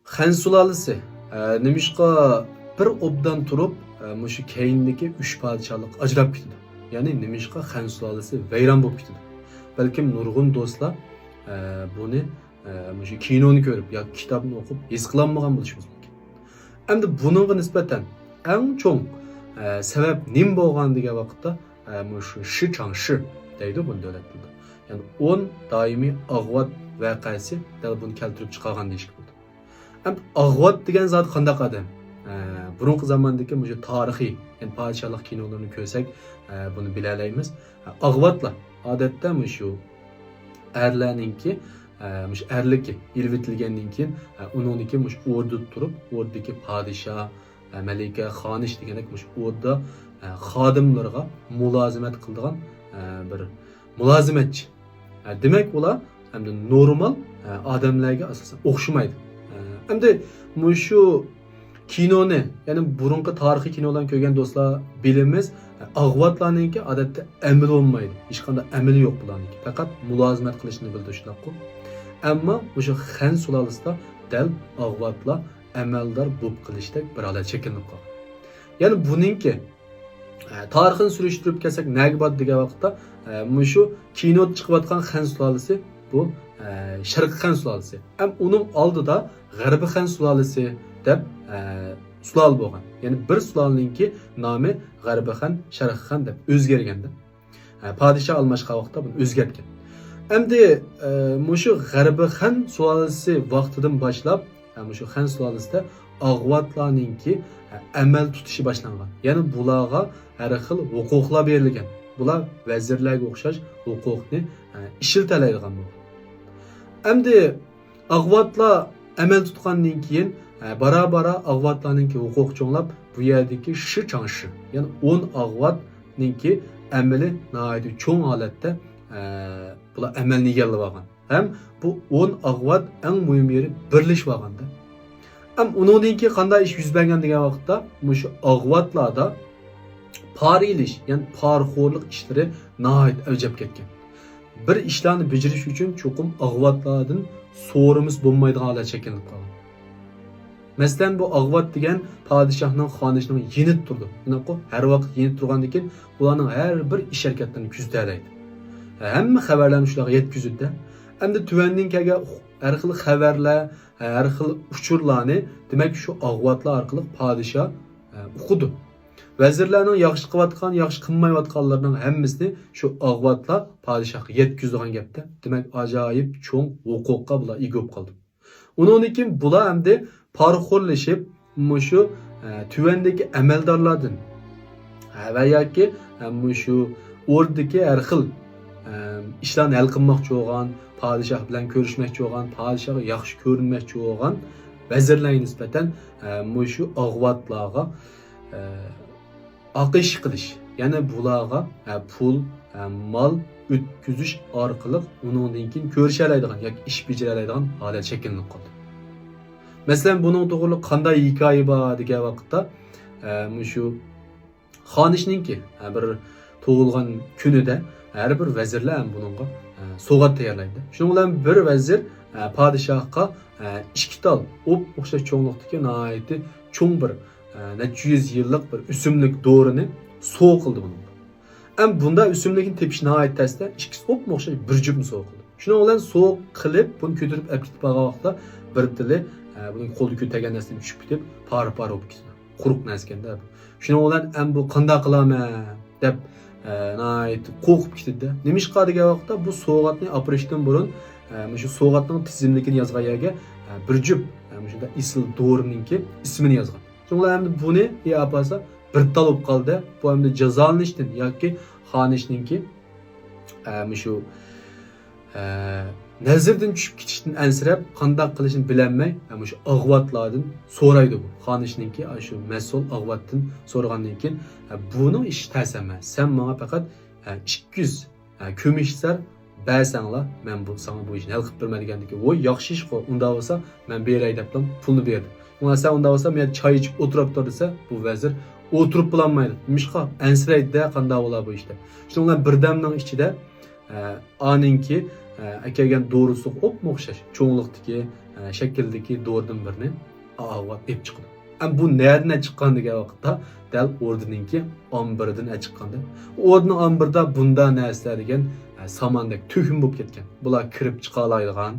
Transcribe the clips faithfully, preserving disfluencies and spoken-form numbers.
خەن سۇلالىسى، ئە، نېمىشقا بىر ئوبدان تۇرۇپ، ئە، مۇشۇ كەينىدىكى ئۈچ پادىشاھلىق ئاجراپ كېتىدۇ؟ يەنى نېمىشقا خەن سۇلالىسى ۋەيران بولۇپ كېتىدۇ؟ بەلكىم نۇرغۇن دوستلار، ئە، بۇنى، ئە، مۇشۇ كىنونى كۆرۈپ ياكى كىتابنى ئوقۇپ ھېس قىلالمىغان بولۇشىمىز مۇمكىن. ئەمدى بۇنىڭغا نىسبەتەن ئەڭ چوڭ، ئە، سەۋەب نېمە بولغان دېگەن ۋاقىتتا، ئە، مۇشۇ شى چاڭ شى دەيدۇ بۇنى دۆلەت تىلىدا. يەنى ئون دائىمىي ئاغۋات ۋەقەسى دەل بۇنى كەلتۈرۈپ چىقارغان دېيىشكە بولىدۇ. ئەمدى ئاغۋات دېگەن زات قانداق ئادەم؟ ئە، بۇرۇنقى زاماندىكى مۇشۇ تارىخىي، يەنى پادىشاھلىق كىنولىرىنى كۆرسەك، ئە، بۇنى بىلەلەيمىز. ئە، ئاغۋاتلار ئادەتتە مۇشۇ ئەرلەرنىڭكى، ئە، مۇشۇ ئەرلىكى ئېلىۋېتىلگەندىن كېيىن، ئە، ئۇنىڭدىن كېيىن مۇشۇ ئوردىدا تۇرۇپ، ئوردىدىكى پادىشاھ، ئە، مەلىكە، خانىش دېگەندەك مۇشۇ ئوردا، ئە، خادىملىرىغا مۇلازىمەت قىلىدىغان، ئە، بىر مۇلازىمەتچى. ئە، دېمەك، ئۇلار ئەمدى نورمال، ئە، ئادەملەرگە ئاساسەن ئوخشىمايدۇ. ئە، ئەمدى مۇشۇ كىنونى، يەنى بۇرۇنقى تارىخىي كىنولارنى كۆرگەن دوستلار بىلىمىز، ئە، ئاغۋاتلارنىڭكى ئادەتتە ئەمىلى بولمايدۇ. ھېچقانداق ئەمىلى يوق بۇلارنىڭكى. پەقەت مۇلازىمەت قىلىشنى بىلىدۇ، شۇنداققۇ؟ ئەمما مۇشۇ خەن سۇلالىسىدا دەل ئاغۋاتلار ئەمەلدار بولۇپ قېلىشتەك بىر ھالەت شەكىللىنىپ قالغان. يەنى بۇنىڭكى، ئە، تارىخىنى سۈرۈشتۈرۈپ كەلسەك، نەگە بارىدۇ دېگەن ۋاقىتتا، ئە، مۇشۇ كىنودا چىقىۋاتقان خەن سۇلالىسى، بۇ، ئە، شەرقىي خەن سۇلالىسى. ھەم ئۇنىڭ ئالدىدا غەربىي خەن سۇلالىسى دەپ، ئە، سۇلالە بولغان. يەنى بىر سۇلالىنىڭكى نامى غەربىي خەن، شەرقىي خەن دەپ ئۆزگەرگەندە. ئە، پادىشاھ ئالماشقان ۋاقىتتا بۇنى ئۆزگەرتكەن. ئەمدى، ئە، مۇشۇ غەربىي خەن سۇلالىسى ۋاقتىدىن باشلاپ، ئە، مۇشۇ خەن سۇلالىسىدە ئاغۋاتلارنىڭكى، ئە، ئەمەل تۇتۇشى باشلانغان. يەنى بۇلارغا ھەر خىل ھوقۇقلار بېرىلگەن. بۇلار ۋەزىرلەرگە ئوخشاش ھوقۇقنى، ئە، ئىشلىتەلەيدىغان بولغان. ئەمدى ئاغۋاتلار ئەمەل تۇتقاندىن كېيىن، ئە، بارا-بارا ئاغۋاتلارنىڭكى ھوقۇقى چوڭلاپ، بۇ يەردىكى شى چاڭ شى، يەنى ئون ئاغۋاتنىڭكى ئەمىلى ناھايىتى چوڭ ھالەتتە، ئە، بۇلار ئەمەلنى ئىگىلەۋالغان. ھەم بۇ ئون ئاغۋات ئەڭ مۇھىم يېرى بىرلىشىۋالغاندا. ھەم ئۇنىڭدىن كېيىن قانداق ئىش يۈز بەرگەن دېگەن ۋاقىتتا، مۇشۇ ئاغۋاتلاردا پارا ئېلىش، يەنى پارىخورلۇق ئىشلىرى ناھايىتى ئەۋج ئېلىپ كەتكەن. بىر ئىشلارنى بېجىرىش ئۈچۈن چوقۇم ئاغۋاتلاردىن سورىمىسا بولمايدىغان ھالەت شەكىللىنىپ قالغان. مەسىلەن، بۇ ئاغۋات دېگەن پادىشاھنىڭ، خانىشنىڭ يېنىدا تۇرىدۇ. شۇنداققۇ؟ ھەر ۋاقىت يېنىدا تۇرغاندىن كېيىن ئۇلارنىڭ ھەر بىر ئىش ھەرىكەتلىرىنى كۆزىتەلەيدۇ. ھەممە خەۋەرلەرنى شۇلارغا يەتكۈزىدۇ. ئەمدى تۆۋەندىن كەلگەن ھەر خىل خەۋەرلەر، ھەر خىل ئۇچۇرلارنى، دېمەك، شۇ ئاغۋاتلار ئارقىلىق پادىشاھ، ئە، ئۇقىدۇ. ۋەزىرلەرنىڭ ياخشى قىلىۋاتقان، ياخشى قىلمايۋاتقانلىرىنىڭ ھەممىسىنى شۇ ئاغۋاتلار پادىشاھقا يەتكۈزىدىغان گەپتە. دېمەك، ئاجايىپ چوڭ ھوقۇققا بۇلار ئىگە بولۇپ قالدى. ئۇنىڭدىن كېيىن بۇلار ئەمدى پارىخورلىشىپ، مۇشۇ، ئە، تۆۋەندىكى ئەمەلدارلاردىن، ئە، ۋە ياكى، ئە، مۇشۇ ئوردىدىكى ھەر خىل، ئە، ئىشلارنى ھەل قىلماقچى بولغان، پادىشاھ بىلەن كۆرۈشمەكچى بولغان، پادىشاھقا ياخشى كۆرۈنمەكچى بولغان ۋەزىرلەرگە نىسبەتەن، ئە، مۇشۇ ئاغۋاتلارغا، ئە، ئاقىش قىلىش، يەنى بۇلارغا، ھە، پۇل، ھە، مال ئۆتكۈزۈش ئارقىلىق ئۇنىڭدىن كېيىن كۆرۈشەلەيدىغان ياكى ئىش بېجىرەلەيدىغان ھالەت شەكىللىنىپ قالدى. مەسىلەن، بۇنىڭ توغرىلىق قانداق ھېكايە بار دېگەن ۋاقىتتا، ھە، مۇشۇ خانىشنىڭكى، ھە، بىر تۇغۇلغان كۈنىدە ھەر بىر ۋەزىرلەر ھەم بۇنىڭغا، ھە، سوۋغات تەييارلايدۇ. شۇنىڭ بىلەن بىر ۋەزىر، ھە، پادىشاھقا، ھە، ئىككى تال ئوپئوخشاش چوڭلۇقتىكى ناھايىتى چوڭ بىر، ئە، نەچچە يۈز يىللىق بىر ئۆسۈملۈك دورىنى سوۋغا قىلدى بۇنىڭغا. ئەم بۇنداق ئۆسۈملۈكنى تېپىش ناھايىتى تەستە، ئىككىسى ئوپمۇ ئوخشاش بىر جۈپنى سوۋغا قىلدى. شۇنىڭ بىلەن سوۋغا قىلىپ، بۇنى كۆتۈرۈپ ئەپ كېتىپ بارغان ۋاقىتتا بىر تىلى، ئە، بۇنىڭ قولىدا كۆتەرگەن نەرسىدىن چۈشۈپ كېتىپ، پارە-پارە بولۇپ كېتىدۇ. قۇرۇق نەرسىكەن-دە بۇ. شۇنىڭ بىلەن ئەم بۇ قانداق قىلارمەن دەپ، ئە، ناھايىتى قورقۇپ كېتىدۇ-دە. نېمىشقا دېگەن ۋاقىتتا بۇ سوۋغاتنى ئاپىرىشتىن بۇرۇن، ئە، مۇشۇ سوۋغاتنىڭ تىزىملىكىنى يازغان يەرگە، ئە، بىر جۈپ، ئە، مۇشۇنداق ئېسىل دورىنىڭكى ئىسمىنى يازغان. شۇڭا ئەمدى بۇنى ئاپارسا بىر تال بولۇپ قالدى. بۇ ئەمدى جازالىنىشتىن ياكى خانىشنىڭكى، ئە، مۇشۇ، ئە، نەزىرىدىن چۈشۈپ كېتىشتىن ئەنسىرەپ، قانداق قىلىشنى بىلەلمەي، ئە، مۇشۇ ئاغۋاتلاردىن سورايدۇ بۇ. خانىشنىڭكى، ئە، شۇ مەسئۇل ئاغۋاتتىن سورىغاندىن كېيىن، ئە، بۇنىڭ ئىشى تەس ئەمەس. سەن ماڭا پەقەت، ئە، ئىككى يۈز، ئە، كۈمۈش زەر بەرسەڭلار، مەن بۇ، ساڭا بۇ ئىشنى ھەل قىلىپ بېرىمەن دېگەندىكىن، ۋوي، ياخشى ئىشقۇ، ئۇنداق بولسا مەن بېرەي دەپلا پۇلنى بېرىدۇ. شۇڭا سەن ئۇنداق بولسا، مەن چاي ئىچىپ ئولتۇراپ تۇر دېسە، بۇ ۋەزىر ئولتۇرۇپ بولالمايدۇ. نېمىشقا؟ ئەنسىرەيدۇ-دە، قانداق بولا بۇ ئىش دەپ. شۇنىڭ بىلەن بىردەمنىڭ ئىچىدە، ئە، ئانىڭكى، ئە، ئەكەلگەن دورىسىغا ئوپمۇ ئوخشاش چوڭلۇقتىكى، ئە، شەكىلدىكى دورىدىن بىرنى ئاغۋات ئېلىپ چىقىدۇ. ئەم بۇ نەدىن ئەچىققان دېگەن ۋاقىتتا، دەل ئوردىنىڭكى ئامبىرىدىن ئەچىققاندا. ئوردىنىڭ ئامبىرىدا بۇنداق نەرسىلەر دېگەن، ئە، ساماندەك تۆكۈن بولۇپ كەتكەن. بۇلار كىرىپ چىقالايدىغان،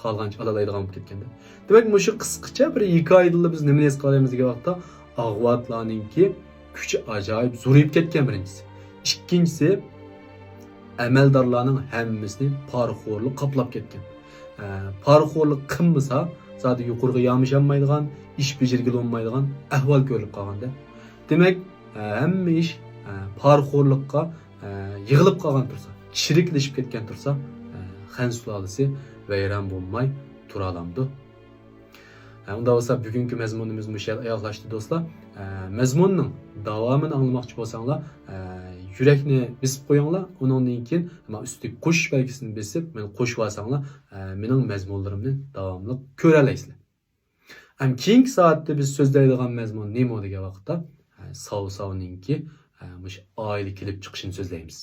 خالىغانچە ئالالايدىغان بولۇپ كەتكەندە. دېمەك، مۇشۇ قىسقىچە بىر ھېكايىدىنلا بىز نېمىنى ھېس قىلالايمىز دېگەن ۋاقىتتا، ئاغۋاتلارنىڭكى كۈچى ئاجايىپ زورىيىپ كەتكەن بىرىنچىسى. ئىككىنچىسى، ئەمەلدارلارنىڭ ھەممىسىنى پارىخورلۇق قاپلاپ كەتكەن. ئە، پارىخورلۇق قىلمىسا، زادى يۇقىرىغا يامىشالمايدىغان، ئىش بېجىرگىلى بولمايدىغان ئەھۋال كۆرۈلۈپ قالغاندا. دېمەك، ئە، ھەممە ئىش، ئە، پارىخورلۇققا، ئە، يىغىلىپ قالغان تۇرسا، چىرىكلىشىپ كەتكەن تۇرسا، ئە، خەن سۇلالىسى ۋەيران بولماي تۇرالامدۇ؟ ھە، ئۇنداق بولسا بۈگۈنكى مەزمۇنىمىز مۇشۇ يەردە ئاياغلاشتى دوستلار. ئە، مەزمۇننىڭ داۋامىنى ئاڭلىماقچى بولساڭلار، ئە، يۈرەكنى بېسىپ قويۇڭلار. ئۇنىڭدىن كېيىن مانا ئۈستىگە قوشۇش بەلگىسىنى بېسىپ، مېنى قوشۇۋالساڭلار، ئە، مېنىڭ مەزمۇنلىرىمنى داۋاملىق كۆرەلەيسىلەر. ئەم كېيىنكى سائەتتە بىز سۆزلەيدىغان مەزمۇن نېمە دېگەن ۋاقىتتا، ئە، ساۋساۋنىڭكى، ئە، مۇشۇ ئائىلە كېلىپ چىقىشىنى سۆزلەيمىز.